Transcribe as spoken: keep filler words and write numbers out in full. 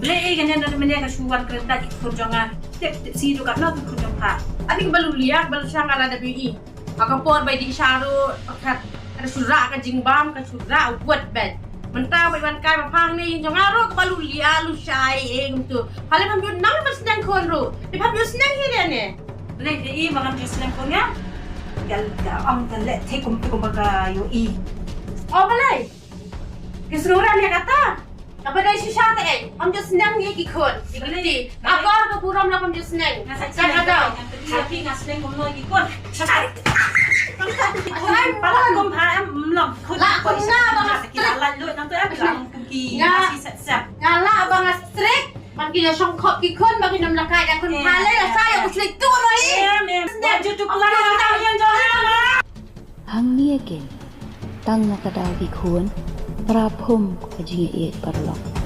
Lei, eh, kane na mene ka shu wan kren da ki khun jong nga. Tip, tip si tu ka na ki khun jong ka. Ani ka balu lia, balu shang ala da bi i. Ka por bai di sharu, pakat. Ada sura ka jingbam, ka sura, wat bet. Menta bai wan kai ma pang ni, jong nga ru ka balu lia, lu shai, eh, gitu. Pale pam jun nang mas nang khun ru. Di pam jun nang hi dia ni. Lei, lei, i, ma kam jun nang khun ya. Gal, gal, am, gal, le, te kum, te kum, ba ka, yo, i. Oh, balai. Ki sura ni kata. Apa dei shisha te, eh? Am just nang ye ki khun. Ki beti. Akor ka burom la am just nang. Nga sa cakap dah. Tapi nga seneng kumno ki khun. Cakap. Ai, pala kum ha em mlom. Khun la kum nga ba nga strict. Kira la lut nang tu em la kum ki. Nga si set set. Nga la ba nga strict. Ban ki la shong khop ki khun ba ki nam la kai da khun. Pale la sa ya ku strict tu no i. Em em. Ba ju tu pala la yang jong. Hangne kin, tang na ka daw ki khun, pra phum ka jingïeit paralok.